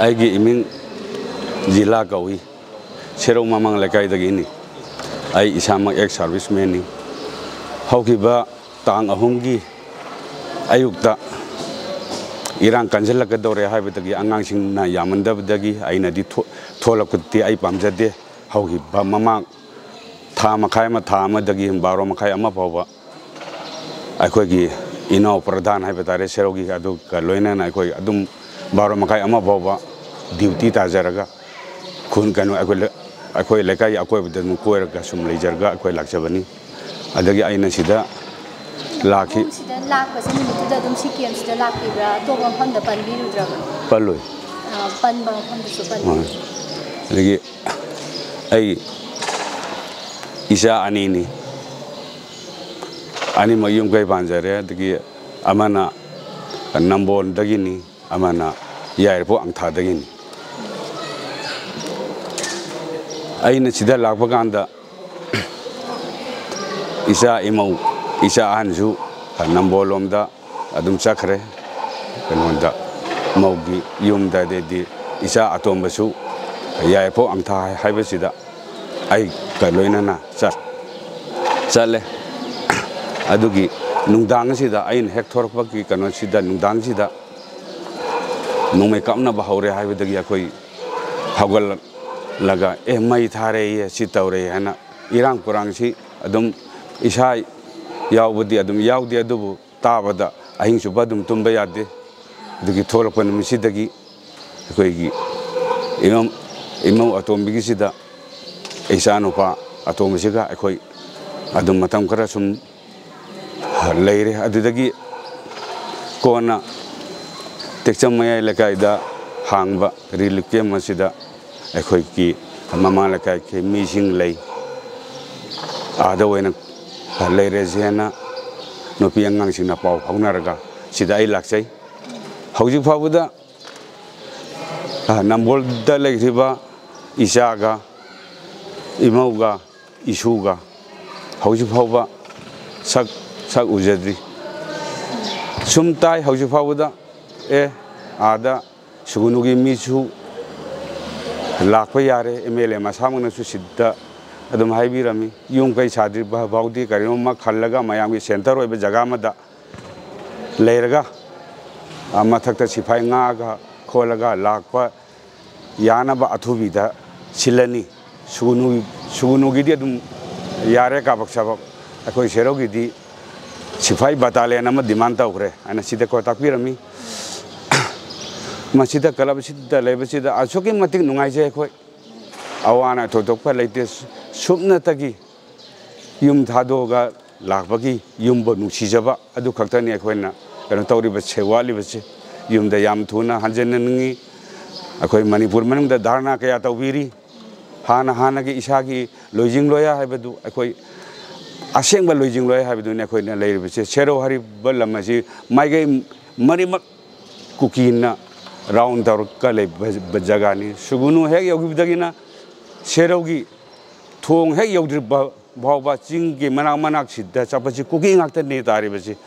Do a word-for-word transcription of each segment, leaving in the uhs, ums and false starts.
ꯑꯩꯒꯤ ꯏꯃꯤꯡ ꯖꯤꯂꯥ ꯀꯧꯏ꯫ ꯁꯦꯔꯧ ꯃꯃꯥꯡ ꯂꯩꯀꯥꯏꯗꯒꯤꯅꯤ꯫ ꯑꯩ ꯏꯁꯥꯃꯛ ex servicemanꯅꯤ꯫ ꯍꯧꯈꯤꯕ ꯇꯥꯡ ꯑꯍꯨꯝꯒꯤ ꯑꯌꯨꯛꯇ ꯏꯔꯥꯡ ꯀꯟꯁꯤꯜꯂꯛꯀꯗꯧꯔꯦ ꯍꯥꯏꯕꯗꯒꯤ, ꯑꯉꯥꯡꯁꯤꯡꯅ ꯌꯥꯝꯃꯟꯗꯕꯗꯒꯤ ꯑꯩꯅꯗꯤ ꯊꯣ-, ꯊꯣꯛꯂꯛꯄꯗꯤ ꯑꯩ ꯄꯥꯝꯖꯗꯦ꯫ ꯍꯧꯈꯤꯕ ꯃꯃꯥꯡ ꯊꯥ ꯃꯈꯥꯏ ꯑꯃ, ꯊꯥ ꯑꯃꯗꯒꯤ ꯕꯥꯔꯣ ꯃꯈꯥꯏ ꯑꯃ ꯐꯥꯎꯕ ꯑꯩꯈꯣꯏꯒꯤ ꯏꯅꯥꯎ ꯄ꯭ꯔꯙꯥꯟ ꯍꯥꯏꯕ ꯇꯥꯔꯦ, ꯁꯦꯔꯧꯒꯤ, ꯑꯗꯨꯒ ꯂꯣꯏꯅꯅ ꯑꯩꯈꯣꯏ ꯑꯗꯨꯝ ꯕꯥꯔꯣ ꯃꯈꯥꯏ ꯑꯃ ꯐꯥꯎꯕ duty ꯇꯥꯖꯔꯒ ꯈꯨꯟ, ꯀꯩꯅꯣ, ꯑꯩꯈꯣꯏ ꯂꯩ-, ꯑꯩꯈꯣꯏ ꯂꯩꯀꯥꯏꯒꯤ ꯑꯀꯣꯏꯕꯗ ꯑꯗꯨꯝ ꯀꯣꯏꯔꯒ ꯁꯨꯝ ꯂꯩꯖꯔꯒ ꯑꯩꯈꯣꯏ ꯂꯥꯛꯆꯕꯅꯤ꯫ ꯑꯗꯒꯤ ꯑꯩꯅ ꯁꯤꯗ ꯂꯥꯛꯈꯤ꯫ ꯁꯣꯝ ꯁꯤꯗ ꯂꯥꯛꯄꯁꯦ ꯅꯨꯃꯤꯠꯇꯨꯗ ꯑꯗꯨꯝ ꯁꯤ camp ꯁꯤꯗ ꯂꯥꯛꯄꯤꯕ꯭ꯔꯥ? ꯑꯇꯣꯞꯄ ꯃꯐꯝꯗ ꯄꯟꯕꯤꯔꯨꯗ꯭ꯔꯕ? ꯄꯜꯂꯣꯏ꯫ ꯑ, ꯄꯟꯕ ꯃꯐꯝꯗꯁꯨ ꯄꯟꯕꯤꯔꯨꯗ꯭ꯔꯦ꯫ ꯑꯗꯒꯤ ꯑꯩ ꯏꯆꯥ ꯑꯅꯤꯅꯤ꯫ ꯑꯅꯤꯃꯛ ꯌꯨꯝ ꯀꯩ ꯄꯥꯟꯖꯔꯦ꯫ ꯑꯗꯒꯤ ꯑꯃꯅ ꯅꯝꯕꯣꯜꯗꯒꯤꯅꯤ, ꯑꯃꯅ ꯌꯥꯏꯔꯤꯄꯣꯛ ꯑꯪꯊꯥꯗꯒꯤꯅꯤ꯫ ꯑꯩꯅ ꯁꯤꯗ ꯂꯥꯛꯄ ꯀꯥꯟꯗ ꯏꯆꯥ ꯏꯃꯧ, ꯏꯆꯥ ꯑꯍꯟꯁꯨ ꯅꯝꯕꯣꯜ ꯂꯣꯝꯗ ꯑꯗꯨꯝ ꯆꯠꯈ꯭ꯔꯦ꯫ ꯀꯩꯅꯣꯗ, ꯃꯧꯒꯤ ꯌꯨꯝꯗ, ꯑꯗꯩꯗꯤ ꯏꯆꯥ ꯑꯇꯣꯝꯕꯁꯨ ꯌꯥꯏꯔꯤꯄꯣꯛ ꯑꯪꯊꯥ ꯍꯥꯏꯕꯁꯤꯗ ꯑꯩꯒ ꯂꯣꯏꯅꯅ ꯆꯠ-, ꯆꯠꯂꯦ꯫ ꯑꯗꯨꯒꯤ ꯅꯨꯡꯗꯥꯡꯁꯤꯗ, ꯑꯩꯅ ꯍꯦꯛ ꯊꯣꯔꯛꯄꯒꯤ ꯀꯩꯅꯣꯁꯤꯗ, ꯅꯨꯡꯗꯥꯡꯁꯤꯗ ꯅꯣꯡꯃꯩ ꯀꯥꯞꯅꯕ ꯍꯧꯔꯦ ꯍꯥꯏꯕꯗꯒꯤ ꯑꯩꯈꯣꯏ ꯍꯧꯒꯠꯂꯛꯂꯒ, "ꯑꯦ, ꯃꯩ ꯊꯥꯔꯦꯌꯦ, ꯁꯤ ꯇꯧꯔꯦ" ꯍꯥꯏꯅ, ꯏꯔꯥꯡ ꯄꯨꯔꯥꯡꯁꯤ ꯑꯗꯨꯝ ꯏꯁꯥ ꯌꯥꯎꯕꯗꯤ ꯑꯗꯨꯝ ꯌꯥꯎꯗꯦ, ꯑꯗꯨꯕꯨ ꯇꯥꯕꯗ ꯑꯍꯤꯡ ꯆꯨꯞꯄ ꯑꯗꯨꯝ ꯇꯨꯝꯕ ꯌꯥꯗꯦ꯫ ꯑꯗꯨꯒꯤ ꯊꯣꯛꯂꯛꯄ ꯅꯨꯃꯤꯠꯁꯤꯗꯒꯤ ꯑꯩꯈꯣꯏꯒꯤ ꯏꯃꯝ-, ꯏꯃꯧ ꯑꯇꯣꯝꯕꯤꯒꯤꯁꯤꯗ ꯏꯆꯥꯅꯨꯄꯥ ꯑꯇꯣꯝꯕꯁꯤꯒ ꯑꯩꯈꯣꯏ ꯑꯗꯨꯝ ꯃꯇꯝ ꯈꯔ ꯁꯨꯝ ꯂꯩꯔꯦ꯫ ꯑꯗꯨꯗꯒꯤ ꯀꯣꯟꯅ ꯇꯦꯛꯆꯝ ꯃꯌꯥꯏ ꯂꯩꯀꯥꯏꯗ ꯍꯥꯡꯕ relief camp ꯑꯁꯤꯗ ꯑꯩꯈꯣꯏꯒꯤ ꯃꯃꯥ ꯂꯩꯀꯥꯏꯒꯤ ꯃꯤꯁꯤꯡ ꯂꯩ, ꯑꯥꯗ ꯑꯣꯏꯅ ꯂꯩꯔꯁꯦꯅ ꯅꯨꯄꯤ ꯑꯉꯥꯡꯁꯤꯡꯅ ꯄꯥꯎ ꯐꯥꯎꯅꯔꯒ ꯁꯤꯗ ꯑꯩ ꯂꯥꯛꯆꯩ꯫ ꯍꯧꯖꯤꯛ ꯐꯥꯎꯕꯗ, ꯑ, ꯅꯝꯕꯣꯜꯗ ꯂꯩꯈ꯭ꯔꯤꯕ ꯏꯆꯥꯒ ꯏꯃꯧꯒ ꯏꯁꯨꯒ ꯍꯧꯖꯤꯛ ꯐꯥꯎꯕ ꯁꯛ, ꯁꯛ ꯎꯖꯗ꯭ꯔꯤ꯫ ꯁꯨꯝ ꯇꯥꯏ ꯍꯧꯖꯤꯛ ꯐꯥꯎꯕꯗ, "ꯑꯦ, ꯑꯥꯗ ꯁꯨꯒꯨꯅꯨꯒꯤ ꯃꯤꯁꯨ ꯂꯥꯛꯄ ꯌꯥꯔꯦ꯫ ꯑꯦꯝ ꯑꯦꯜ ꯑꯦ ꯃꯁꯥꯃꯛꯅꯁꯨ ꯁꯤꯗ ꯑꯗꯨꯝ ꯍꯥꯏꯕꯤꯔꯝꯃꯤ, ꯌꯨꯝ ꯀꯩ ꯁꯥꯗ꯭ꯔꯤꯕ ꯐꯥꯎꯗꯤ ꯀꯔꯤꯒꯨꯝꯕ ꯈꯜꯂꯒ ꯃꯌꯥꯝꯒꯤ ꯁꯦꯟꯇꯔ ꯑꯣꯏꯕ ꯖꯒꯥ ꯑꯃꯗ ꯂꯩꯔꯒ, ꯑ, ꯃꯊꯛꯇ ꯁꯤꯐꯥꯏ ꯉꯥꯛꯑꯒ ꯈꯣꯠꯂꯒ ꯂꯥꯛꯄ ꯌꯥꯅꯕ ꯑꯊꯨꯕꯤꯗ ꯁꯤꯜꯂꯅꯤ꯫ ꯁꯨꯒꯨꯅꯨ, ꯁꯨꯒꯨꯅꯨꯒꯤꯗꯤ ꯑꯗꯨꯝ ꯌꯥꯔꯦ, ꯀꯥꯕꯛ ꯁꯥꯕꯛ꯫ ꯑꯩꯈꯣꯏ ꯁꯦꯔꯧꯒꯤꯗꯤ ꯁꯤꯐꯥꯏ ꯕꯇꯥꯂꯤꯌꯟ ꯑꯃ ꯗꯤꯃꯥꯟ ꯇꯧꯈ꯭ꯔꯦ ꯍꯥꯏꯅ ꯁꯤꯗ ꯑꯩꯈꯣꯏ ꯇꯥꯛꯄꯤꯔꯝꯃꯤ꯫ ꯃꯁꯤꯗ ꯀ꯭ꯂꯕꯁꯤꯗ ꯂꯩꯕꯁꯤꯗ ꯑꯁꯨꯛꯀꯤ ꯃꯇꯤꯛ ꯅꯨꯡꯉꯥꯏꯖꯩ ꯑꯩꯈꯣꯏ꯫ ꯑꯋꯥ ꯑꯅꯥ ꯊꯣꯏꯗꯣꯛꯄ ꯂꯩꯇꯦ꯫ ꯁꯨꯞꯅꯇꯒꯤ ꯌꯨꯝ ꯊꯥꯗꯣꯛꯑꯒ ꯂꯥꯛꯄꯒꯤ ꯌꯨꯝꯕꯨ ꯅꯨꯡꯁꯤꯖꯕ ꯑꯗꯨ ꯈꯛꯇꯅꯤ ꯑꯩꯈꯣꯏꯅ ꯀꯩꯅꯣ ꯇꯧꯔꯤꯕꯁꯦ, ꯋꯥꯠꯂꯤꯕꯁꯦ꯫ ꯌꯨꯝꯗ ꯌꯥꯝ ꯊꯨꯅ ꯍꯟꯖꯤꯟꯅꯅꯤꯡꯉꯤ꯫ ꯑꯩꯈꯣꯏ ꯃꯅꯤꯄꯨꯔ ꯃꯅꯨꯡꯗ ꯙꯔꯅꯥ ꯀꯌꯥ ꯇꯧꯕꯤꯔꯤ꯫ ꯍꯥꯟꯅ ꯍꯥꯟꯅꯒꯤ ꯏꯁꯥꯒꯤ ꯂꯣꯏꯖꯤꯡ ꯂꯣꯌꯥ ꯍꯥꯏꯕꯗꯨ, ꯑꯩꯈꯣꯏ ꯑꯁꯦꯡꯕ ꯂꯣꯏꯖꯤꯡ ꯂꯣꯌꯥ ꯍꯥꯏꯕꯗꯨꯅꯤ ꯑꯩꯈꯣꯏꯅ ꯂꯩꯔꯤꯕꯁꯦ꯫ ꯁꯦꯔꯧ ꯍꯥꯏꯔꯤꯕ ꯂꯝ ꯑꯁꯤ ꯃꯥꯏꯀꯩ ꯃꯔꯤꯃꯛ ꯀꯨꯀꯤꯅ ꯔꯥꯎꯟ ꯇꯧꯔꯒ ꯂꯩꯕ ꯖꯒꯥꯅꯤ꯫ ꯁꯨꯒꯨꯅꯨ ꯍꯦꯛ ꯌꯧꯈꯤꯕꯗꯒꯤꯅ ꯁꯦꯔꯧꯒꯤ ꯊꯣꯡ ꯍꯦꯛ ꯌꯧꯗ꯭ꯔꯤꯕ ꯐꯥꯎꯕ ꯆꯤꯡꯒꯤ ꯃꯅꯥꯛ ꯃꯅꯥꯛꯁꯤꯗ ꯆꯠꯄꯁꯤ ꯀꯨꯀꯤ ꯉꯥꯛꯇꯅꯦ ꯇꯥꯔꯤꯕꯁꯤ꯫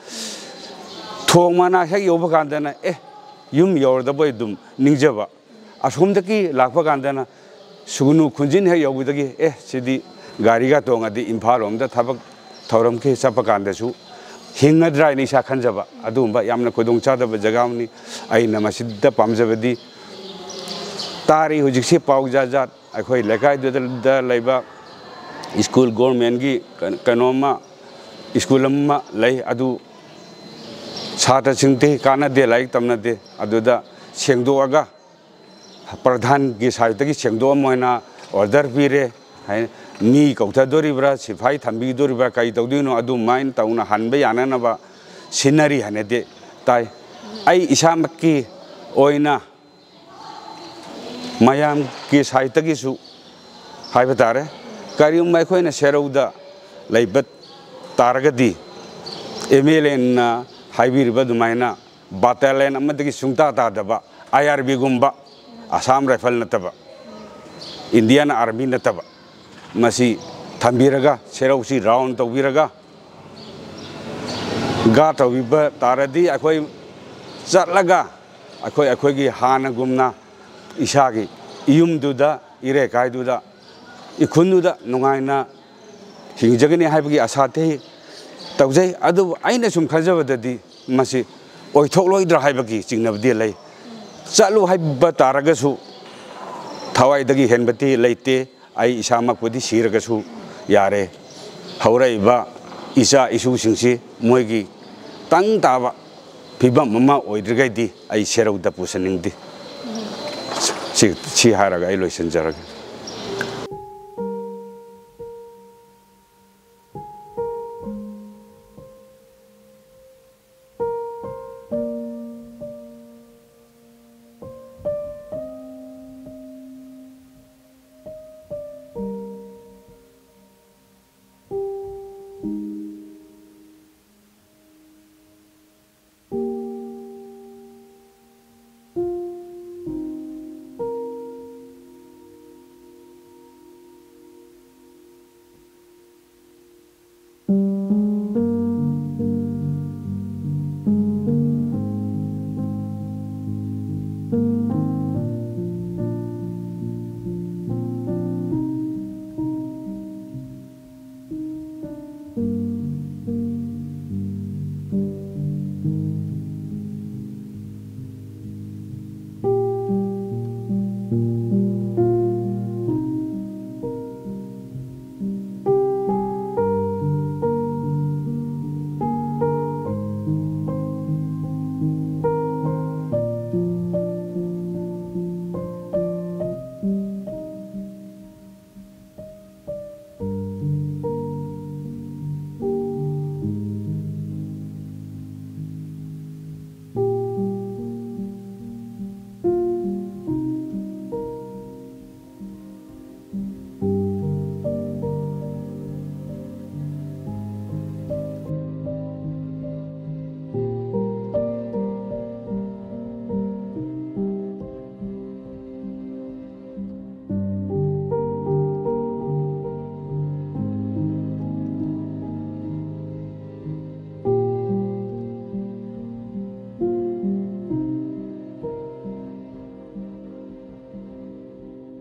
ꯊꯣꯡ ꯃꯅꯥꯛ ꯍꯦꯛ ꯌꯧꯕ ꯀꯥꯟꯗꯅ, "ꯑꯦ, ꯌꯨꯝ ꯌꯧꯔꯗꯕꯣꯏ" ꯑꯗꯨꯝ ꯅꯤꯡꯖꯕ꯫ ꯑꯁꯣꯝꯗꯒꯤ ꯂꯥꯛꯄ ꯀꯥꯟꯗꯅ ꯁꯨꯒꯨꯅꯨ ꯈꯨꯟꯖꯤꯟ ꯍꯦꯛ ꯌꯧꯕꯗꯒꯤ, "ꯑꯦ, ꯁꯤꯗꯤ ꯒꯥꯔꯤꯒ ꯇꯣꯡꯉꯗꯤ ꯏꯝꯐꯥꯜ ꯂꯣꯝꯗ ꯊꯕꯛ ꯊꯧꯔꯝꯒꯤ ꯆꯠꯄ ꯀꯥꯟꯗꯁꯨ ꯍꯤꯡꯒꯗ꯭ꯔꯥ" ꯍꯥꯏꯅ ꯏꯁꯥ ꯈꯟꯖꯕ꯫ ꯑꯗꯨꯒꯨꯝꯕ ꯌꯥꯝꯅ ꯈꯨꯗꯣꯡꯆꯥꯗꯕ ꯖꯒꯥ ꯑꯃꯅꯤ꯫ ꯑꯩꯅ ꯃꯁꯤꯗ ꯄꯥꯝꯖꯕꯗꯤ, ꯇꯥꯔꯤ ꯍꯧꯖꯤꯛꯁꯤ ꯄꯥꯎ ꯖꯥꯠ ꯖꯥꯠ, ꯑꯩꯈꯣꯏ ꯂꯩꯀꯥꯏꯗꯨꯗ ꯂꯩꯕ ꯁ꯭ꯀꯨꯜ, ꯒꯣꯔꯃꯦꯟꯒꯤ ꯀꯩꯅꯣꯝꯃ, ꯁ꯭ꯀꯨꯜ ꯑꯃ ꯂꯩ, ꯑꯗꯨ ꯁꯥꯇ꯭ꯔꯁꯤꯡꯗꯤ ꯀꯥꯟꯅꯗꯦ, ꯂꯥꯏꯔꯤꯛ ꯇꯝꯅꯗꯦ꯫ ꯑꯗꯨꯗ ꯁꯦꯡꯗꯣꯛꯑꯒ, ꯄ꯭ꯔꯙꯥꯟꯒꯤ ꯁꯥꯏꯠꯇꯒꯤ ꯁꯦꯡꯗꯣꯛꯑꯝꯃꯣꯏꯅ ꯑꯣꯔꯗꯔ ꯄꯤꯔꯦ꯫ ꯍꯥꯏ-, ꯃꯤ ꯀꯧꯊꯗꯣꯔꯤꯕ꯭ꯔꯥ, ꯁꯤꯐꯥꯏ ꯊꯝꯕꯤꯗꯣꯔꯤꯕ꯭ꯔꯥ, ꯀꯔꯤ ꯇꯧꯗꯣꯏꯅꯣ, ꯑꯗꯨꯃꯥꯏꯅ ꯇꯧꯅ ꯍꯟꯕ ꯌꯥꯅꯅꯕ ꯁꯤꯟꯅꯔꯤ ꯍꯥꯏꯅꯗꯤ ꯇꯥꯏ꯫ ꯑꯩ ꯏꯁꯥꯃꯛꯀꯤ ꯑꯣꯏꯅ ꯃꯌꯥꯝꯒꯤ ꯁꯥꯏꯠꯇꯒꯤꯁꯨ ꯍꯥꯏꯕ ꯇꯥꯔꯦ, ꯀꯔꯤꯒꯨꯝꯕ ꯑꯩꯈꯣꯏꯅ ꯁꯦꯔꯧꯗ ꯂꯩꯕ ꯇꯥꯔꯒꯗꯤ, ꯑꯦꯝ ꯑꯦꯜ ꯑꯦꯅ ꯍꯥꯏꯕꯤꯔꯤꯕ ꯑꯗꯨꯃꯥꯏꯅ ꯕꯇꯥꯂꯤꯌꯟ ꯑꯃꯗꯒꯤ ꯁꯨꯡꯇꯥ ꯇꯥꯗꯕ, ꯑꯥꯏ ꯑꯥꯔ ꯕꯤꯒꯨꯝꯕ, ꯑꯁꯥꯝ ꯔꯥꯏꯐꯜ ꯅꯠꯇꯕ, ꯏꯟꯗꯤꯌꯥꯟ ꯑꯥꯔꯃꯤ ꯅꯠꯇꯕ, ꯃꯁꯤ ꯊꯝꯕꯤꯔꯒ, ꯁꯦꯔꯧꯁꯤ ꯔꯥꯎꯟ ꯇꯧꯕꯤꯔꯒ, ꯒꯥꯔꯗ ꯇꯧꯕꯤꯕ ꯇꯥꯔꯗꯤ, ꯑꯩꯈꯣꯏ ꯆꯠꯂꯒ ꯑꯩꯈꯣꯏ ꯑꯩꯈꯣꯏꯒꯤ ꯍꯥꯟꯅꯒꯨꯝꯅ ꯏꯁꯥꯒꯤ ꯏꯌꯨꯝꯗꯨꯗ, ꯏꯔꯩꯀꯥꯏꯗꯨꯗ, ꯏꯈꯨꯟꯗꯨꯗ ꯅꯨꯡꯉꯥꯏꯅ ꯍꯤꯡꯖꯒꯅꯤ ꯍꯥꯏꯕꯒꯤ ꯑꯁꯥ ꯊꯝꯃꯤ꯫ ꯇꯧꯖꯩ꯫ ꯑꯗꯨꯕꯨ ꯑꯩꯅ ꯁꯨꯝ ꯈꯟꯖꯕꯗꯗꯤ ꯃꯁꯤ ꯑꯣꯏꯊꯣꯛꯂꯣꯏꯗ꯭ꯔꯥ ꯍꯥꯏꯕꯒꯤ ꯆꯤꯡꯅꯕꯗꯤ ꯂꯩ꯫ ꯆꯠꯂꯨ ꯍꯥꯏꯕ ꯇꯥꯔꯒꯁꯨ ꯊꯋꯥꯏꯗꯒꯤ ꯍꯦꯟꯕꯗꯤ ꯂꯩꯇꯦ꯫ ꯑꯩ ꯏꯁꯥꯃꯛꯄꯨꯗꯤ ꯁꯤꯔꯒꯁꯨ ꯌꯥꯔꯦ꯫ ꯍꯧꯔꯛꯏꯕ ꯏꯆꯥ ꯏꯁꯨꯁꯤꯡꯁꯤ ꯃꯣꯏꯒꯤ ꯇꯪ ꯇꯥꯕ ꯐꯤꯕꯝ ꯑꯃ ꯑꯣꯏꯗ꯭ꯔꯤꯉꯩꯗꯤ ꯑꯩ ꯁꯦꯔꯧꯗ ꯄꯨꯁꯟꯅꯤꯡꯗꯦ꯫ ꯁꯤ, ꯁꯤ ꯍꯥꯏꯔꯒ ꯑꯩ ꯂꯣꯏꯁꯤꯟꯖꯔꯒꯦ꯫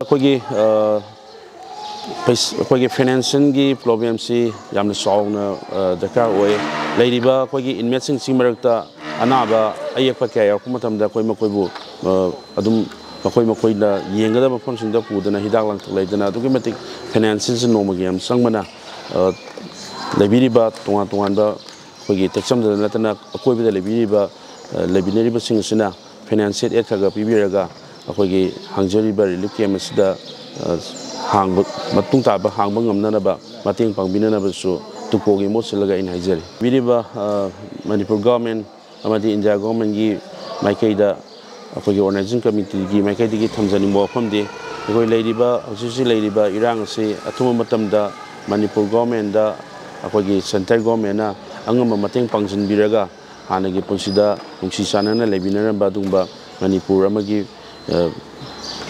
ꯑꯩꯈꯣꯏꯒꯤ ꯑ, ꯄꯩꯁ- ꯑꯩꯈꯣꯏꯒꯤ ꯐꯥꯏꯅꯥꯟꯁꯤꯌꯦꯜꯒꯤ ꯄ꯭ꯔꯣꯕ꯭ꯂꯦꯝꯁꯤ ꯌꯥꯝꯅ ꯆꯥꯎꯅ ꯑ, ꯗꯔꯀꯥꯔ ꯑꯣꯏ꯫ ꯂꯩꯔꯤꯕ ꯑꯩꯈꯣꯏꯒꯤ ꯏꯟꯃꯦꯠꯁꯤꯡꯁꯤ ꯃꯔꯛꯇ ꯑꯅꯥꯕ ꯑꯌꯦꯛꯄ ꯀꯌꯥ ꯌꯥꯎꯔꯛꯄ ꯃꯇꯝꯗ ꯑꯩꯈꯣꯏ ꯃꯈꯣꯏꯕꯨ ꯑ, ꯑꯗꯨꯝ ꯃꯈꯣꯏ ꯃꯈꯣꯏꯅ ꯌꯦꯡꯒꯗꯕ ꯃꯐꯝꯁꯤꯡꯗ ꯄꯨꯗꯅ ꯍꯤꯗꯥꯛ ꯂꯥꯡꯊꯛ ꯂꯩꯗꯅ ꯑꯗꯨꯛꯀꯤ ꯃꯇꯤꯛ ꯐꯥꯏꯅꯥꯟꯁꯤꯌꯦꯜꯁꯤ ꯅꯣꯡꯃꯒꯤ ꯌꯥꯝ ꯆꯪꯕꯅ ꯑ, ꯂꯩꯕꯤꯔꯤꯕ ꯇꯣꯉꯥꯟ ꯇꯣꯉꯥꯟꯕ ꯑꯩꯈꯣꯏꯒꯤ ꯇꯦꯛꯆꯝꯗ ꯅꯠꯇꯅ ꯑꯀꯣꯏꯕꯗ ꯂꯩꯕꯤꯔꯤꯕ ꯑ, ꯂꯩꯃꯤꯟꯅꯔꯤꯕꯁꯤꯡ ꯑꯁꯤꯅ ꯐꯥꯏꯅꯥꯟꯁꯤꯌꯦꯜ ꯑꯦꯗ ꯈꯔ ꯈꯔ ꯄꯤꯕꯤꯔꯒ ꯑꯩꯈꯣꯏꯒꯤ ꯍꯥꯡꯖꯔꯤꯕ ꯔꯤꯂꯤꯐ ꯀꯦꯝ ꯑꯁꯤꯗ ꯑ, ꯍꯥꯡꯕ ꯃꯇꯨꯡ ꯇꯥꯕ ꯍꯥꯡꯕ ꯉꯝꯅꯅꯕ ꯃꯇꯦꯡ ꯄꯥꯡꯕꯤꯅꯅꯕꯁꯨ ꯇꯨꯀꯣꯒꯤ ꯃꯍꯨꯠ ꯁꯤꯜꯂꯒ ꯑꯩꯅ ꯍꯥꯏꯖꯔꯤ꯫ ꯄꯤꯔꯤꯕ ꯑ, ꯃꯅꯤꯄꯨꯔ ꯒꯚꯔꯟꯃꯦꯟ ꯑꯃꯗꯤ ꯏꯟꯗꯤꯌꯥ ꯒꯚꯔꯟꯃꯦꯟꯒꯤ ꯃꯥꯏꯀꯩꯗ ꯑꯩꯈꯣꯏꯒꯤ ꯑꯣꯔꯒꯅꯥꯏꯖꯤꯡ ꯀꯃꯤꯇꯤꯒꯤ ꯃꯥꯏꯀꯩꯗꯒꯤ ꯊꯝꯖꯅꯤꯡꯕ ꯋꯥꯐꯝꯗꯤ ꯑꯩꯈꯣꯏ ꯂꯩꯔꯤꯕ ꯍꯧꯖꯤꯛ ꯍꯧꯖꯤꯛ ꯂꯩꯔꯤꯕ ꯏꯔꯥꯡ ꯑꯁꯤ ꯑꯊꯨꯕ ꯃꯇꯝꯗ ꯃꯅꯤꯄꯨꯔ ꯒꯚꯔꯟꯃꯦꯟꯗ ꯑꯩꯈꯣꯏꯒꯤ ꯁꯦꯟꯇꯔ ꯒꯚꯔꯟꯃꯦꯟꯅ ꯑꯉꯝꯕ ꯃꯇꯦꯡ ꯄꯥꯡꯁꯤꯟꯕꯤꯔꯒ ꯍꯥꯟꯅꯒꯤ ꯄꯨꯟꯁꯤꯗ ꯅꯨꯡꯁꯤ ꯆꯥꯟꯅꯅ ꯂꯩꯃꯤꯟꯅꯔꯝꯕ ꯑꯗꯨꯒꯨꯝꯕ ꯃꯅꯤꯄꯨꯔ ꯑꯃꯒꯤ ꯑ,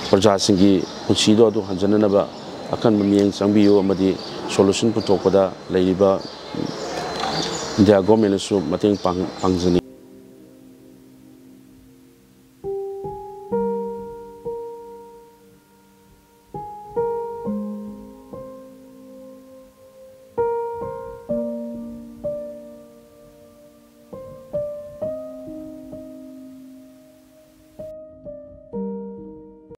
ꯄ꯭ꯔꯖꯥꯁꯤꯡꯒꯤ ꯄꯨꯟꯁꯤꯗꯣ ꯑꯗꯨ ꯍꯟꯖꯅꯅꯕ ꯑꯀꯟꯕ ꯃꯤꯠꯌꯦꯡ ꯆꯪꯕꯤꯌꯨ ꯑꯃꯗꯤ ꯁꯣꯂꯨꯁꯟ ꯄꯨꯊꯣꯛꯄꯗ ꯂꯩꯔꯤꯕ ꯏꯟꯗꯤꯌꯥ ꯒꯣꯔꯃꯦꯟꯅꯁꯨ ꯃꯇꯦꯡ ꯄꯥꯡ- ꯄꯥꯡꯖꯅꯤꯡꯏ꯫